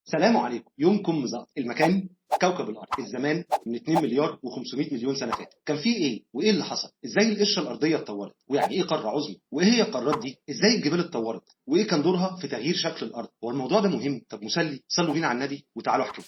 سلام عليكم، يومكم مزقط. المكان كوكب الارض، الزمان من 2 مليار و500 مليون سنة فاتت. كان في ايه وايه اللي حصل؟ ازاي القشرة الارضية اتطورت؟ ويعني ايه قارة عظمى؟ وايه هي القارات دي؟ ازاي الجبال اتطورت؟ وايه كان دورها في تغيير شكل الارض؟ هو الموضوع ده مهم؟ طب مسلي، صلوا بينا على النبي وتعالوا احكي.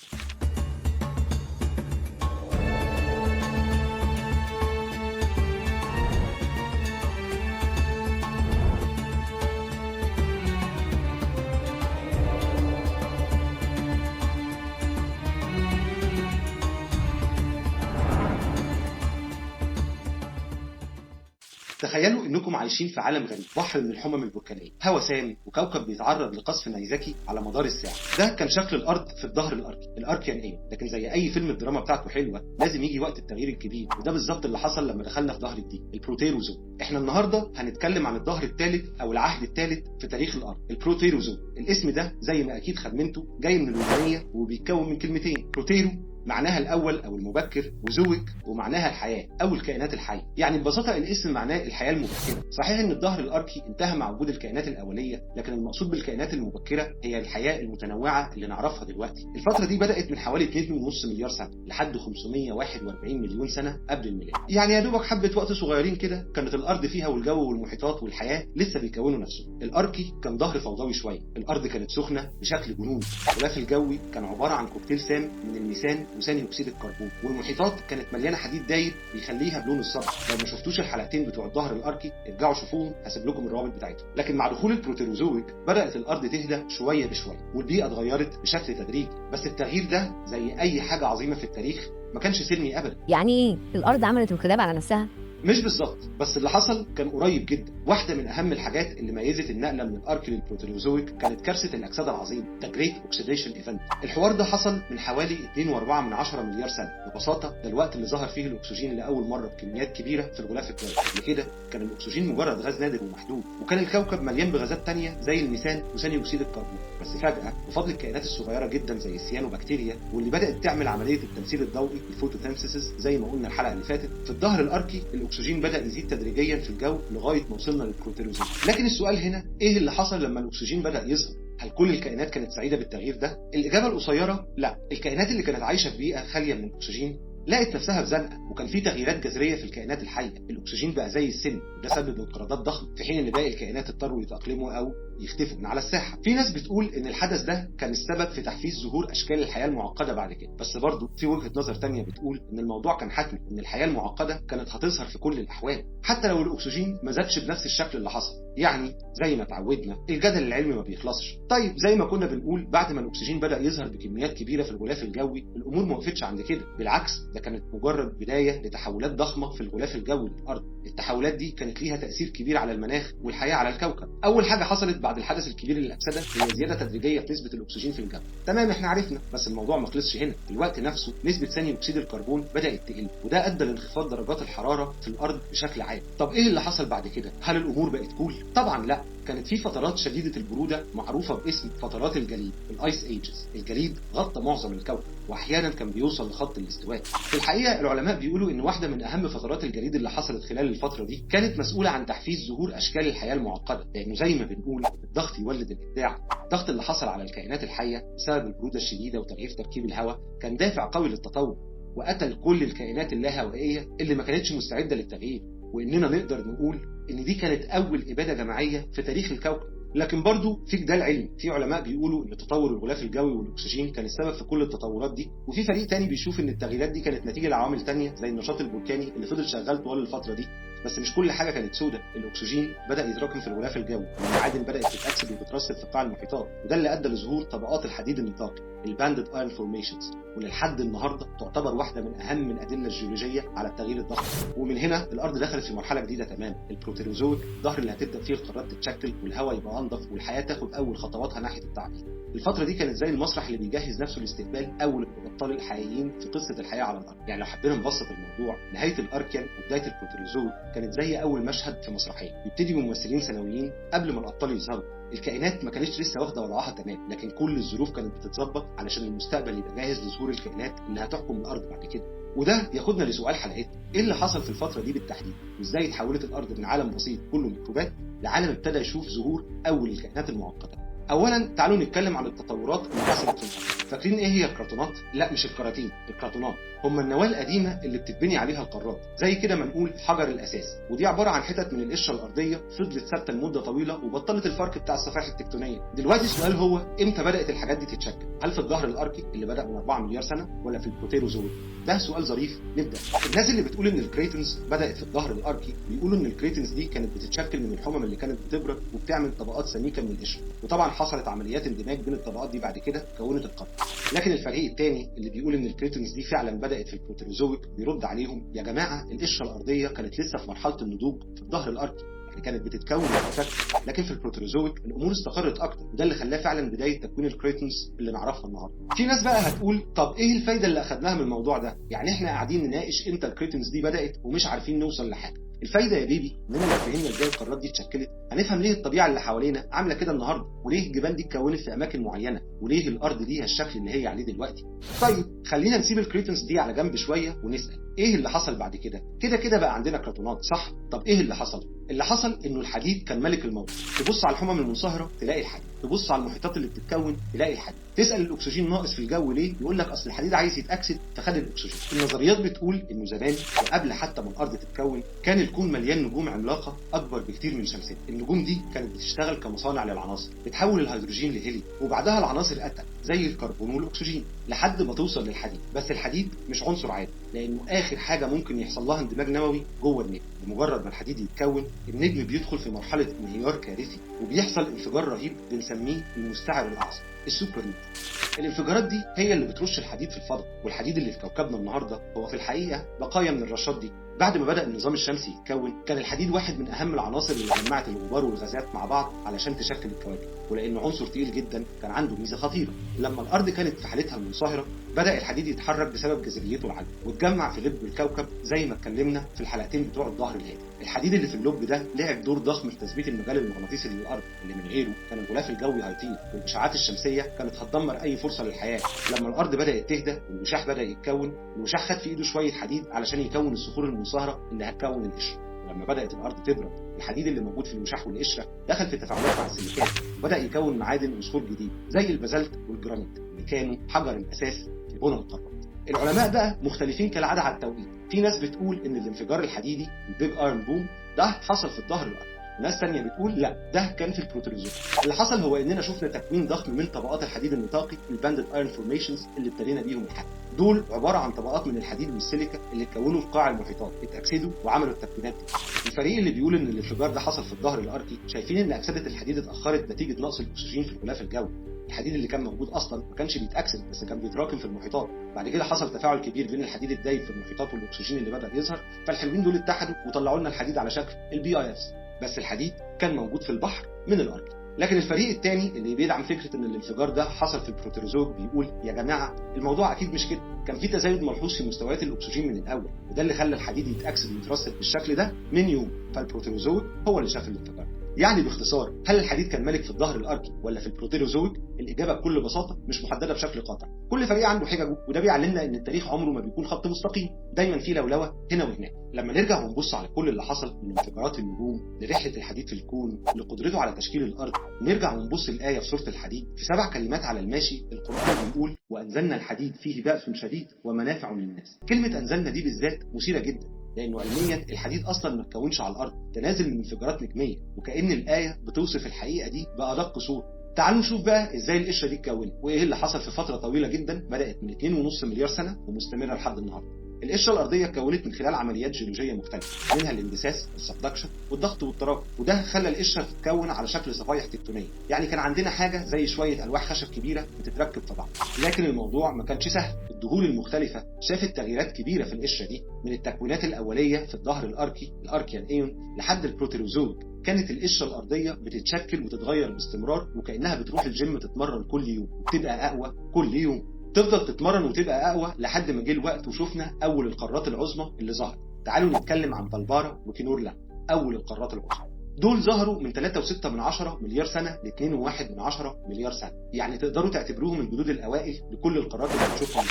تخيلوا انكم عايشين في عالم غريب، بحر من الحمم البركانيه، هواء سام، وكوكب بيتعرض لقصف نيزكي على مدار الساعة. ده كان شكل الارض في الظهر الاركي، ال Archean Era. لكن زي اي فيلم الدراما بتاعته حلوة، لازم يجي وقت التغيير الكبير، وده بالظبط اللي حصل لما دخلنا في ظهر جديد، ال Proterozoic. احنا النهارده هنتكلم عن الظهر الثالث او العهد الثالث في تاريخ الارض، ال Proterozoic. الاسم ده زي ما اكيد خمنته جاي من اليونانية وبيتكون من كلمتين، protero معناها الأول أو المبكر، و zoic ومعناها الحياة أو الكائنات الحية. يعني ببساطة الاسم معناه الحياة المبكرة. صحيح إن الظهر الأركي انتهى مع وجود الكائنات الأولية، لكن المقصود بالكائنات المبكرة هي الحياة المتنوعة اللي نعرفها دلوقتي. الفترة دي بدأت من حوالي 2.5 مليار سنة لحد 541 مليون سنة قبل الميلاد. يعني يا دوبك حبة وقت صغيرين كده كانت الأرض فيها والجو والمحيطات والحياة لسه بيكونوا نفسهم. الأركي كان ظهر فوضوي شوية، الأرض كانت سخنة بشكل جنوني، الغلاف الجوي كان عبارة عن كوكتيل سام من الميثان وثاني اكسيد الكربون، والمحيطات كانت مليانة حديد دايب بيخليها بلون الصبغ. لو ما شفتوش الحلقتين بتوع الظهر الاركي ارجعوا شوفوهم، هسيب لكم الروابط بتاعتهم. لكن مع دخول ال Proterozoic بدات الارض تهدى شوية بشوية، والبيئة اتغيرت بشكل تدريجي. بس التغيير ده زي اي حاجة عظيمة في التاريخ ما كانش سلمي ابدا. يعني ايه الارض عملت انقلاب على نفسها؟ مش بالظبط، بس اللي حصل كان قريب جدا. واحدة من أهم الحاجات اللي ميزت النقلة من الأركي لل Proterozoic كانت كارثة الأكسدة العظيمة، The Great Oxidation Event. الحوار ده حصل من حوالي 2.4 مليار سنة. ببساطة ده الوقت اللي ظهر فيه الأكسجين لأول مرة بكميات كبيرة في الغلاف الجوي. قبل كده كان الأكسجين مجرد غاز نادر ومحدود، وكان الكوكب مليان بغازات تانية زي الميثان وثاني أكسيد الكربون. بس فجأة بفضل الكائنات الصغيرة جدا زي السيانوبكتيريا واللي بدأت تعمل عملية التمثيل الضوئي ال photosynthesis زي ما قلنا الحلقة اللي فاتت، في الظهر الأركي الأكسجين بدأ يزيد تدريجيا في الجو لغاية ما وصلنا لل Proterozoic. لكن السؤال هنا، إيه اللي حصل لما الأكسجين بدأ يظهر؟ هل كل الكائنات كانت سعيدة بالتغيير ده؟ الإجابة القصيرة لا. الكائنات اللي كانت عايشة في بيئة خالية من الأكسجين لقت نفسها في زنقة، وكان في تغييرات جذرية في الكائنات الحية. الأكسجين بقى زي السم، وده سبب انقراضات ضخمة، في حين إن باقي الكائنات اضطروا يتأقلموا أو يختفوا من على الساحة. في ناس بتقول إن الحدث ده كان السبب في تحفيز ظهور أشكال الحياة المعقدة بعد كده، بس برضه في وجهة نظر تانية بتقول إن الموضوع كان حتمي، إن الحياة المعقدة كانت هتظهر في كل الأحوال حتى لو الأكسجين ما زادش بنفس الشكل اللي حصل. يعني زي ما اتعودنا الجدل العلمي ما بيخلصش. طيب زي ما كنا بنقول، بعد ما الأكسجين بدأ يظهر بكميات كبيرة في الغلاف الجوي الأمور ما وقفتش عند كده، بالعكس ده كانت مجرد بداية لتحولات ضخمة في الغلاف الجوي للأرض. التحولات دي كانت ليها تأثير كبير على المناخ والحياة على الكوكب. أول حاجة حصلت بعد الحدث الكبير للأكسدة هي زيادة تدريجية في نسبة الأكسجين في الجو. تمام، احنا عرفنا، بس الموضوع ما خلصش هنا. في الوقت نفسه نسبة ثاني أكسيد الكربون بدأت تقل، وده أدى لانخفاض درجات الحرارة في الأرض بشكل عام. طب إيه اللي حصل بعد كده؟ هل الأمور بقت cool؟ طبعا لا. كانت في فترات شديدة البرودة معروفة باسم فترات الجليد، ال ice ages. الجليد غطى معظم الكوكب، واحيانا كان بيوصل لخط الاستواء. في الحقيقة العلماء بيقولوا ان واحدة من اهم فترات الجليد اللي حصلت خلال الفترة دي كانت مسؤولة عن تحفيز ظهور اشكال الحياة المعقدة، لانه زي ما بنقول الضغط يولد الابداع. الضغط اللي حصل على الكائنات الحية بسبب البرودة الشديدة وتغيير تركيب الهواء كان دافع قوي للتطور، وقتل كل الكائنات اللاهوائية اللي ما كانتش مستعدة للتغيير. واننا نقدر نقول ان دي كانت اول ابادة جماعية في تاريخ الكوكب. لكن برضو في جدال علمي، في علماء بيقولوا ان تطور الغلاف الجوي والاكسجين كان السبب في كل التطورات دي، وفي فريق تاني بيشوف ان التغييرات دي كانت نتيجة لعوامل تانية زي النشاط البركاني اللي فضل شغال طوال الفترة دي. بس مش كل حاجة كانت سودة، الاكسجين بدا يتراكم في الغلاف الجوي، والمعادن بدات تتاكسد وتترسب في قاع المحيطات، وده اللي ادى لظهور طبقات الحديد النطاقي ال banded iron formations، ولحد النهارده تعتبر واحدة من اهم الادلة الجيولوجيه على التغيير الضخم. ومن هنا الارض دخلت في مرحلة جديدة تماما، ال Proterozoic، الظهر اللي هتبدا فيه القارات تتشكل والهواء يبقى انضف والحياة تاخد اول خطواتها ناحية التعقيد. الفترة دي كانت زي المسرح اللي بيجهز نفسه لاستقبال اول الابطال الحقيقيين في قصة الحياة على الارض. يعني لو حبينا نبسط الموضوع، نهاية ال Archean وبداية ال Proterozoic كانت زي اول مشهد في مسرحية بيبتدي بممثلين ثانويين قبل ما الابطال يظهروا. الكائنات ما كانتش لسه واخده وضعها تمام، لكن كل الظروف كانت بتتظبط علشان المستقبل يبقى جاهز لظهور الكائنات اللي هتحكم الارض بعد كده. وده ياخدنا لسؤال حلقتنا، ايه اللي حصل في الفترة دي بالتحديد؟ وازاي اتحولت الارض من عالم بسيط كله ميكروبات لعالم ابتدى يشوف ظهور اول الكائنات المعقدة؟ اولا تعالوا نتكلم عن التطورات اللي حصلت في الارض. فاكرين ايه هي الكراتونات؟ لا مش الكراتين، الكراتونات هم النواة القديمة اللي بتتبني عليها القارات، زي كده ما نقول حجر الاساس، ودي عبارة عن حتت من القشرة الارضية فضلت ثابتة لمدة طويلة وبطلت الفرق بتاع الصفائح التكتونيه. دلوقتي السؤال هو امتى بدات الحاجات دي تتشكل؟ هل في الظهر الاركي اللي بدا من 4 مليار سنة ولا في البروتيروزويك؟ ده سؤال ظريف. نبدا. الناس اللي بتقول ان ال cratons بدات في الظهر الاركي بيقولوا ان ال cratons دي كانت بتتشكل من الحمم اللي كانت بتبرد وبتعمل طبقات سميكة من القشرة، وطبعا حصلت عمليات اندماج بين الطبقات دي بعد كده كونت القارة. لكن الفريق الثاني اللي بيقول ان ال cratons دي فعلا بدات في ال Proterozoic بيرد عليهم يا جماعة القشرة الارضية كانت لسه في مرحلة النضوج في الظهر الاركي، يعني كانت بتتكون وبتتفك، لكن في ال Proterozoic الامور استقرت اكتر، وده اللي خلاه فعلا بداية تكوين ال cratons اللي نعرفها النهارده. في ناس بقى هتقول طب ايه الفايدة اللي اخدناها من الموضوع ده؟ يعني احنا قاعدين نناقش امتى ال cratons دي بدات ومش عارفين نوصل لحاجة. الفايدة يا baby اننا لو فهمنا ازاي القارات دي اتشكلت هنفهم ليه الطبيعة اللي حوالينا عامله كده النهارده، وليه الجبال دي اتكونت في اماكن معينة، وليه الارض ليها الشكل اللي هي عليه دلوقتي. طيب خلينا نسيب ال cratons دي على جنب شوية ونسال ايه اللي حصل بعد كده؟ كده كده بقى عندنا كراتونات صح؟ طب ايه اللي حصل؟ اللي حصل انه الحديد كان ملك الموقف. تبص على الحمم المنصهره تلاقي الحديد، تبص على المحيطات اللي بتتكون تلاقي الحديد، تسال الاكسجين ناقص في الجو ليه؟ يقول لك اصل الحديد عايز يتاكسد فخد الاكسجين. النظريات بتقول انه زمان وقبل حتى ما الارض تتكون كان الكون مليان نجوم عملاقة اكبر بكتير من شمسنا. النجوم دي كانت بتشتغل كمصانع للعناصر، بتحول الهيدروجين لهيليوم وبعدها العناصر اتقل زي الكربون والاكسجين لحد ما توصل للحديد. بس الحديد مش عنصر عادي، لانه اخر حاجة ممكن يحصل لها اندماج نووي جوه النجم. بمجرد ما الحديد يتكون النجم بيدخل في مرحلة انهيار كارثي وبيحصل انفجار رهيب بنسميه المستعر الاعظم، السوبر نوفا. الانفجارات دي هي اللي بترش الحديد في الفضاء، والحديد اللي في كوكبنا النهارده هو في الحقيقة بقايا من الرشات دي. بعد ما بدأ النظام الشمسي يتكون كان الحديد واحد من أهم العناصر اللي جمعت الغبار والغازات مع بعض علشان تشكل الكواكب، ولأنه عنصر تقيل جدا كان عنده ميزة خطيرة. لما الأرض كانت في حالتها المنصهرة بدأ الحديد يتحرك بسبب جاذبيته العالية واتجمع في لب الكوكب زي ما اتكلمنا في الحلقتين بتوع الظهر الهادي. الحديد اللي في اللب ده لعب دور ضخم في تثبيت المجال المغناطيسي للأرض اللي من غيره كان الغلاف الجوي هيطير والإشعاعات الشمسية كانت هتدمر أي فرصة للحياة. لما الأرض بدأت تهدى والوشاح بدأ يتكون، الوشاح خد في إيده شوية حديد علشان يكون الصخور المنصهرة اللي هتكون القشرة. لما بدأت الأرض تبرد الحديد اللي موجود في الوشاح والقشرة دخل في تفاعلات مع السيليكات وبدأ يكون معادن وصخور جديدة زي البازلت والجرانيت اللي كانوا حجر الأساس في بنى القارات. العلماء بقى مختلفين كالعادة على التوقيت. في ناس بتقول إن الانفجار الحديدي ال big iron boom ده حصل في الظهر الأرضي، وناس تانية بتقول لا ده كان في ال Proterozoic. اللي حصل هو اننا شفنا تكوين ضخم من طبقات الحديد النطاقي ال banded iron formations اللي ابتدينا بيهم الحديد. دول عبارة عن طبقات من الحديد والسيليكا اللي اتكونوا في قاع المحيطات، اتاكسدوا وعملوا التكوينات دي. الفريق اللي بيقول ان الانفجار ده حصل في الظهر الاركي شايفين ان اكسده الحديد اتاخرت نتيجة نقص الاكسجين في الغلاف الجوي. الحديد اللي كان موجود اصلا ما كانش بيتاكسد بس كان بيتراكم في المحيطات. بعد كده حصل تفاعل كبير بين الحديد الدايب في المحيطات والاكسجين اللي بدا يظهر، فالحلوين دول اتحدوا وطلعوا لنا الحديد على شكل ال BIFs. بس الحديد كان موجود في البحر من الارض. لكن الفريق الثاني اللي بيدعم فكرة ان الانفجار ده حصل في ال Proterozoic بيقول يا جماعة الموضوع اكيد مش كده، كان في تزايد ملحوظ في مستويات الاكسجين من الاول، وده اللي خلى الحديد يتاكسد ويترسب بالشكل ده من يوم، فال Proterozoic هو اللي شاف الانفجار. يعني باختصار هل الحديد كان ملك في الظهر الاركي ولا في ال Proterozoic؟ الاجابة بكل بساطة مش محددة بشكل قاطع، كل فريق عنده حججه، وده بيعلمنا ان التاريخ عمره ما بيكون خط مستقيم، دايما فيه لولوه هنا وهناك. لما نرجع ونبص على كل اللي حصل من انفجارات النجوم لرحلة الحديد في الكون لقدرته على تشكيل الارض، نرجع ونبص الايه في سورة الحديد في 7 كلمات على الماشي. القران بيقول وانزلنا الحديد فيه بأس شديد ومنافع للناس. كلمة انزلنا دي بالذات مثيرة جدا، لانه علميا الحديد اصلا ما اتكونش على الارض، ده نازل من انفجارات نجميه، وكأن الايه بتوصف الحقيقة دي بادق صوره. تعالوا نشوف بقى ازاي القشرة دي اتكونت وايه اللي حصل في فترة طويلة جدا بدات من 2.5 مليار سنة ومستمرة لحد النهارده. القشرة الارضية اتكونت من خلال عمليات جيولوجيه مختلفة، منها الاندساس ال subduction والضغط والتراكم، وده خلى القشرة تتكون على شكل صفائح تكتونيه، يعني كان عندنا حاجة زي شوية الواح خشب كبيرة بتتركب في بعض. لكن الموضوع ما كانش سهل، الدهول المختلفة شافت تغييرات كبيرة في القشرة دي، من التكوينات الاولية في الظهر الاركي ال Archean Eon لحد ال Proterozoic. كانت القشرة الارضية بتتشكل وتتغير باستمرار، وكانها بتروح الجيم تتمرن كل يوم وبتبقى اقوى كل يوم، تفضل تتمرن وتبقى اقوى لحد ما جه الوقت وشفنا اول القارات العظمى اللي ظهرت. تعالوا نتكلم عن بالبارا وكينورلا، اول القارات العظمى. دول ظهروا من 3.6 مليار سنة ل 2.1 مليار سنة، يعني تقدروا تعتبروهم الجدود الاوائل لكل القارات اللي بنشوفها.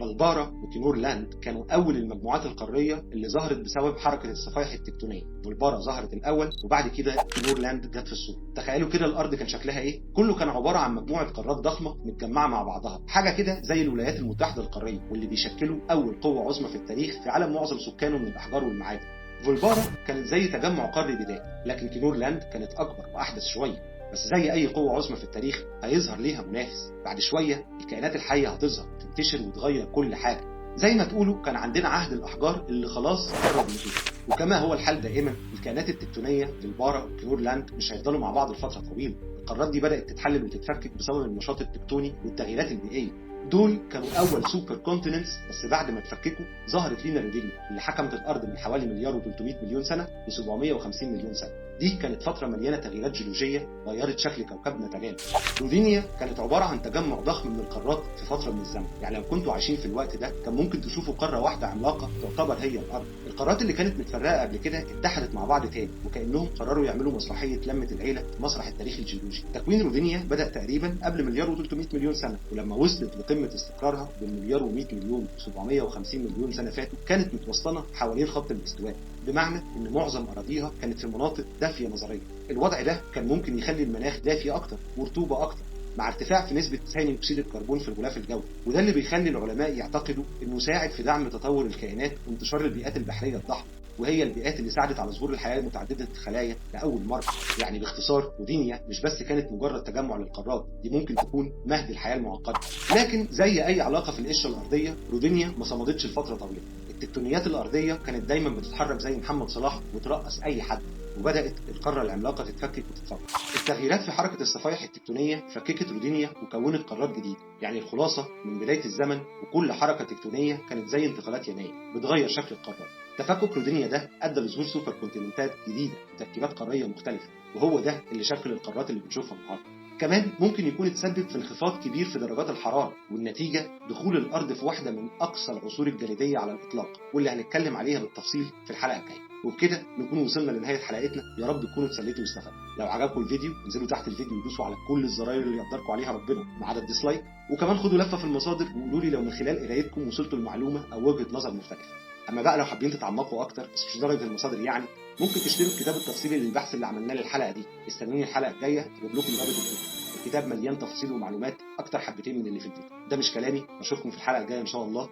فالبارا وكينورلاند كانوا اول المجموعات القارية اللي ظهرت بسبب حركة الصفائح التكتونيه. فالبارا ظهرت الاول وبعد كده كينورلاند جت في الصورة. تخيلوا كده الارض كان شكلها ايه؟ كله كان عبارة عن مجموعة قارات ضخمة متجمعه مع بعضها، حاجة كده زي الولايات المتحدة القارية، واللي بيشكلوا اول قوة عظمى في التاريخ في عالم معظم سكانه من الاحجار والمعادن. فولبارا كانت زي تجمع قاري بدائي، لكن كينورلاند كانت اكبر واحدث شوية. بس زي اي قوة عظمى في التاريخ هيظهر ليها منافس. بعد شوية الكائنات الحية هتظهر تنتشر وتغير كل حاجة. زي ما تقولوا كان عندنا عهد الاحجار اللي خلاص قرب ينتهي. وكما هو الحال دائما الكائنات التكتونيه فالبارا وكينورلاند مش هيفضلوا مع بعض لفترة طويلة. القارات دي بدات تتحلل وتتفكك بسبب النشاط التكتوني والتغييرات البيئية. دول كانوا اول super continents، بس بعد ما اتفككوا ظهرت لينا رودينيا اللي حكمت الارض من حوالي 1,3 مليار سنة ل 750 مليون سنة. دي كانت فترة مليانة تغييرات جيولوجيه غيرت شكل كوكبنا تماما. رودينيا كانت عبارة عن تجمع ضخم من القارات في فترة من الزمن، يعني لو كنتوا عايشين في الوقت ده كان ممكن تشوفوا قارة واحدة عملاقة تعتبر هي الارض. القارات اللي كانت متفرقة قبل كده اتحدت مع بعض تاني، وكانهم قرروا يعملوا مسرحية لمه العيلة في مسرح التاريخ الجيولوجي. تكوين رودينيا بدا تقريبا قبل 1,3 مليار سنة، ولما وصلت لقمة استقرارها بالمليار و100 مليون و750 مليون سنة فاتوا كانت متوسطنه حوالين خط الاستواء، بمعنى ان معظم اراضيها كانت في مناطق دافيه نظريا. الوضع ده كان ممكن يخلي المناخ دافي اكتر ورطوبه اكتر، مع ارتفاع في نسبة ثاني أكسيد الكربون في الغلاف الجوي، وده اللي بيخلي العلماء يعتقدوا إنه ساعد في دعم تطور الكائنات وانتشار البيئات البحرية الضحلة، وهي البيئات اللي ساعدت على ظهور الحياة متعددة الخلايا لأول مرة. يعني باختصار رودينيا مش بس كانت مجرد تجمع للقارات، دي ممكن تكون مهد الحياة المعقدة. لكن زي أي علاقة في القشرة الأرضية، رودينيا ما صمدتش لفترة طويلة. التكتونيات الأرضية كانت دايما بتتحرك زي محمد صلاح وترقص أي حد، وبدأت القارة العملاقة تتفكك وتتفرق. التغييرات في حركة الصفائح التكتونية فككت رودينيا وكونت قارات جديدة. يعني الخلاصة من بداية الزمن وكل حركة تكتونية كانت زي انتقالات يناير بتغير شكل القارات. تفكك رودينيا ده أدى لظهور super continent ات جديدة وتركيبات قارية مختلفة، وهو ده اللي شكل القارات اللي بنشوفها النهارده. كمان ممكن يكون اتسبب في انخفاض كبير في درجات الحرارة، والنتيجة دخول الأرض في واحدة من أقصى العصور الجليدية على الإطلاق، واللي هنتكلم عليها بالتفصيل في الحلقة الجاية. وبكده نكون وصلنا لنهاية حلقتنا، يا رب تكونوا اتسليتوا واستفدتوا. لو عجبكم الفيديو انزلوا تحت الفيديو ودوسوا على كل الزراير اللي يقدركم عليها ربنا ما عدا ال dislike، وكمان خدوا لفة في المصادر وقولوا لي لو من خلال قرايتكم وصلتوا لمعلومة أو وجهة نظر مختلفة. أما بقى لو حابين تتعمقوا أكتر بس مش لدرجة المصادر، يعني ممكن تشتروا الكتاب التفصيلي للبحث اللي عملناه للحلقة دي. استنوني الحلقة الجاية اجيب لكم رابط الكتاب. الكتاب مليان تفاصيل ومعلومات أكتر حبتين من اللي في الفيديو. ده مش كلامي، أشوفكم في الحلقة الجاية إن شاء الله.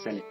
سلام.